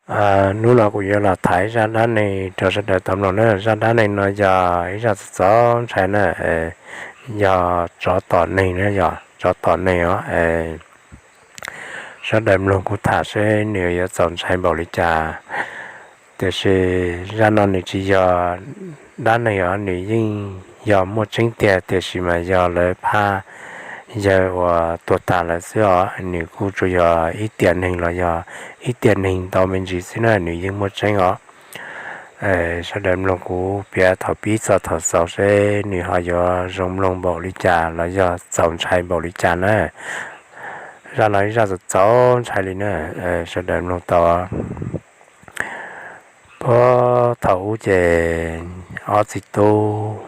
Hnub no kuv yuav los tham ib zaj dab neeg rau sawv daws tau mloog na. Zaj dab neeg no yog ib zaj txaus txaus ntshai na, yog tsov tom neeg na, yog tsov tom neeg os. Sawv daws mloog kuv tham seb nws yuav txaus ntshai npaum li cas. Tiam sis zaj no nws tsis yog dab neeg os, nws yeej yog muaj tseeb tiag, tiam sis mas yog lawv phaj yawg uas tuag tas lawm xwb os. Nws kuj tsuas yog ib tiam neeg los yog ib tiam neeg ntau me ntsis xwb na, nws yeej muaj tseeb os. Sawv daws mloog kuv piav thaum pib txog thaum xaus seb nws ho yuav zoo mloog npaum li cas los yog txaus ntshai npaum li cas na. Zaj no ib zaj txaus txaus ntshai li na, sawv daws mloog tau. Puag thaum ub ces ob txiv tub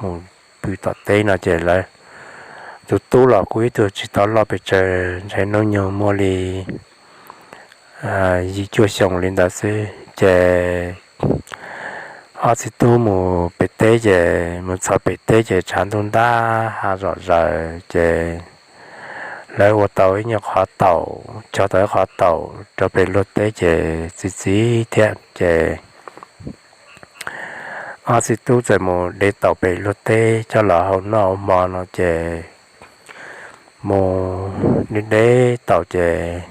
mus pw tom teb no ces lawv, tus tub los kuj ib tug tsis tau loj pes tsawg, ntshe hnub nyoog muaj li yim cuaj xyoo li ntawd xwb. Ces ob txiv tub mus pem teb ces mus txog pem teb ces tshav ntuj ntab hav zom zaws ces lawv ua tau ib nyuag qhov taum, cog tau ib qhov taum rau pem luag teb ces txi txiv thiab ces ob txiv tub txawm mus de taum pem luag teb coj los hau noj hmo no ces mus de de taum ces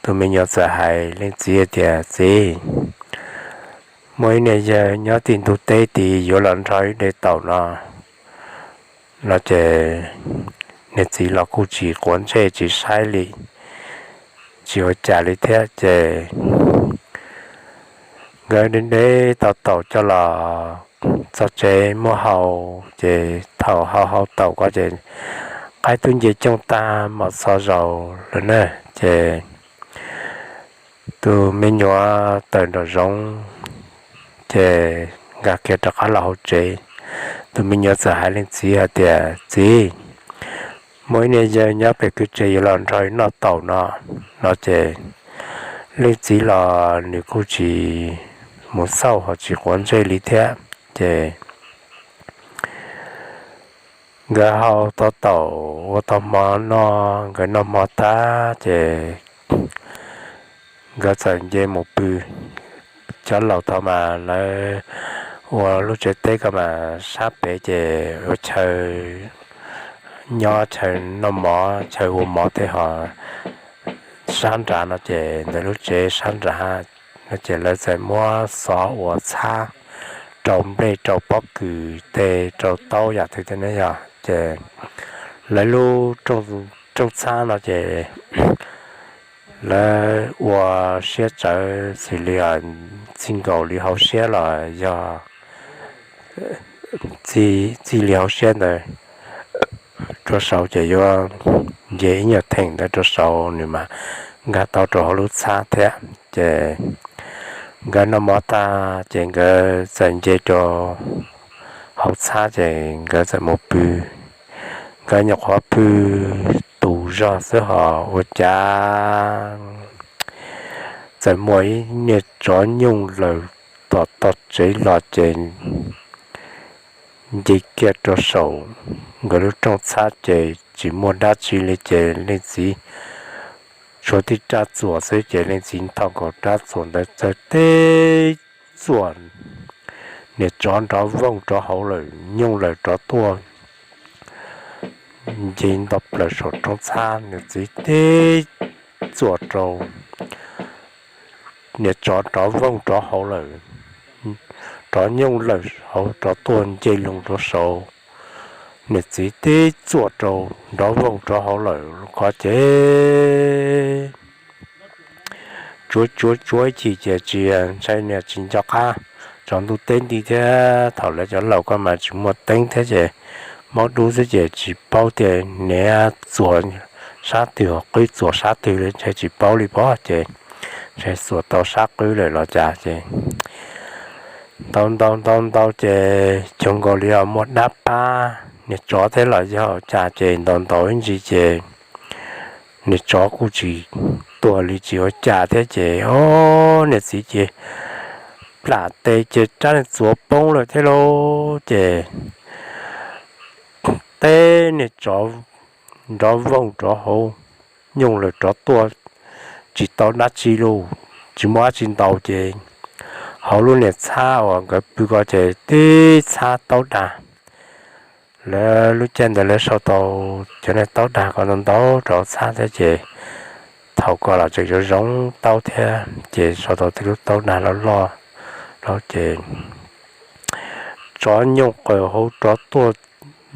tus me nyuam txawm hais leej txiv tias, Txiv, muaj ib niag yawg nyob tim ntug teb tid yuav los nrog wb de taum no. No ces niag txiv los kuj tsis quav ntsej tsis saib li, tsis ua cas li thiab ces nkawd de de tau taum coj los txog tsev muab hau, ces thaum hau hau taum ko ces qaib twb nce cooj tag mos txho zaus lawm na. Ces tus me nyuam tawm nraum zoov ces nkag kiag rov qab los hauv tsev. Tus me nyuam txawm hais leej txiv hais tias, Txiv, muaj ib niag yawg nyob pem kwj tsev yuav los nrog noj taum no. No ces leej txiv los nws kuj tsis mus xauj ho tsis quav ntsej li thiab. Ces nkawd hau tau taum ua tau hmo noj, nkawd noj hmo tag ces nkawd txawm nce mus pw. Cov laus thaum mas lawv ua lub tsev teb ko mas sab pem ces ua chaw nyob chaw noj mov chaw ua mov tej ho sab nrad no ces ntawm lub tsev sab nrad no ces lawv txawm muab xov ua txhab rau nplej rau pob kws tej rau taub yam twg tej ne yog ces lawv lub rooj txhab no ces lawv ua siab tsawv xws li txij nkaus li hauv siab los yog txij li hauv siab ntawd rau saud ces yuav nce ib nyuag theem ntawd rau saud nws mas nkag tau rau hauv lub txhab thiab. Ces nkawd noj mov tag ces nkawd txawm nce rau hauv txhab ces nkawd txawm mus pw. Nkawd nyuam qhuav pw tus zog xwb ho ua cas txawm muaj ib niag tsov nyooj lawm tom tog tsev los ces nce kiag rau saum nkawd lub rooj txhab ces tsis muaj dab tsi li ces leej txiv tshuav tib rab txuas xwb ces leej txiv nthos nkaus rab txuas ntawd txawm tib txuas niag tsov nrov vooj rov hauv lawm, nyooj lawm rov tuaj nce nto plaws saum rooj txhab, niag txiv tib txuas rau niag tsov nrov vooj rov hauv lawm, rov nyooj lawm hauv rov tuaj nce loo rau saud, niag txiv tib txuas rau nrov vooj rov hauv lawm ko ces tsuav tsuav tsuav ib chim ces tsis ntshai niag tsis nco qab tsaus ntuj teb nti thiab thaum lawv cov laus ko mas tsis muaj teeb thiab ces maub dub xwb ces tsis paub tias niag txuas sab twg ho qwb txuas sab twg li ntshai tsis paub li pob ces ntshai xuas tau sab qwb lawm los cas ces ntaus ntaus ntaus ntaus ces cuag nkaus li ho muaj dab pab niag tsov thiab los yog cas ces ntaus ntaus ib ntsis ces niag tsov kuj tsis tuag li tsis ua cas thiab ces o niag txiv ces plam tes ces rab niag txuas poob lawm thiab lauj ces teb niag tsov nrov vooj rov hauv nyooj lawm rov tuaj tsis tau dab tsi lauj, tsis muaj dab tsi ntaus ces hauv lub niag txhab uas nkawd pw ko ces tib txhab taub dag. Lawv lub caij ntawd lawv sau tau cov niag taub dag ko ntau ntau rau txhab thiab ces thaum ko los tseem zoo zoo taub thiab ces sau tau tej lub taub dag loj loj. Ces tsov nyooj qaws hauv rov tuaj,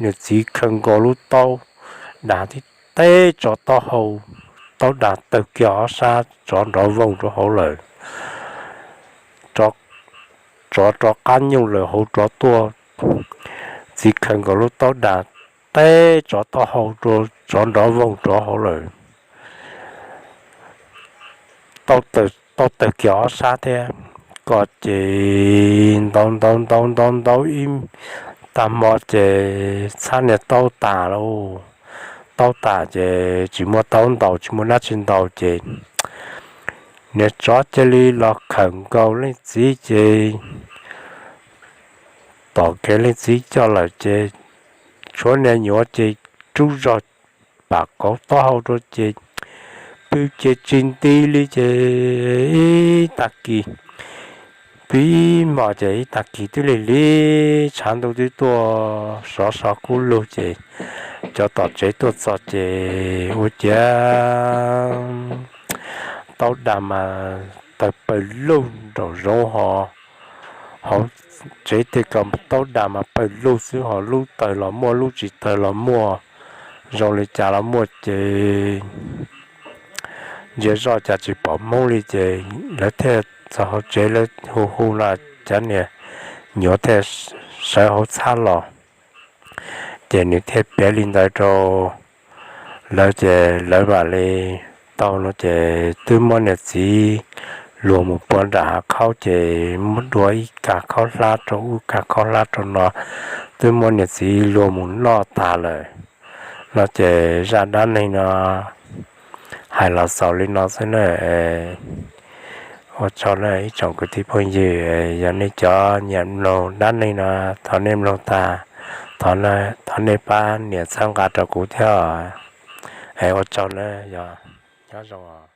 niag txiv khaws nkaus lub taub dag tib teb tsov taub hau, taub dag tawg kiag ob sab tsov nrov voog rau hauv lawm. Tsov rov qab nyooj lawm hauv rov tuaj, txiv khaws nkaus lub taub dag teb tsov taub hau rau tsov nrov voog rau hauv lawm. Taub tawg kiag ob sab thiab. Ko ces ntaus ntaus ntaus ntaus ntaus ib tag hmo ces txhab niag taub tas lauj. Taub tas ces tsis muaj taub ntaus tsis muaj dab tsi ntaus ces niag tsov cia li los khawm nkaus leej txiv ces tom kev leej txiv coj lawm ces tshuav niag nyuam ces rub zog pam kauv taub hau rau ces pw ces tsis nti li ces ib tag kis, pw ib hmos ces ib tag kis twb lig li tshav ntuj twb tuaj sov so kub lug ces cov tom tsev tuaj txog ces ua ciav taub dag mas tawg pawg lug nraum zoov ho hauv tsev tej ko taub dag mas pawg lug xwb ho lub tawg los muaj lub tsis tawg los muaj, zoo li cas los muaj ces ntsia zoj cas tsis pom Hmoob li ces lawv thiaj txog hauv tsev lawv hu hu no cov niag nyuam thiaj sawv hauv txhab los. Ces nws thiaj piav li ntawd rau lawv ces lawv mam li tau no ces twb muab niag txiv luag mus pua nram hav khaub ces muab dua ib kag khaub hlab rau ub kag khaub hlab rau no, twb muab niag txiv luag mus noj tag lawm no ces zaj dab neeg no hais los xaus li no xwb na. Ua tsaug na ib tsoom kwv tij phooj ywg, yog nej cov nyiam mloog dab neeg no thov nej mloog tag, thov nej pab nias txhawb nqa rau kuv thiab. Es ua tsaug na, yog nyob zoo.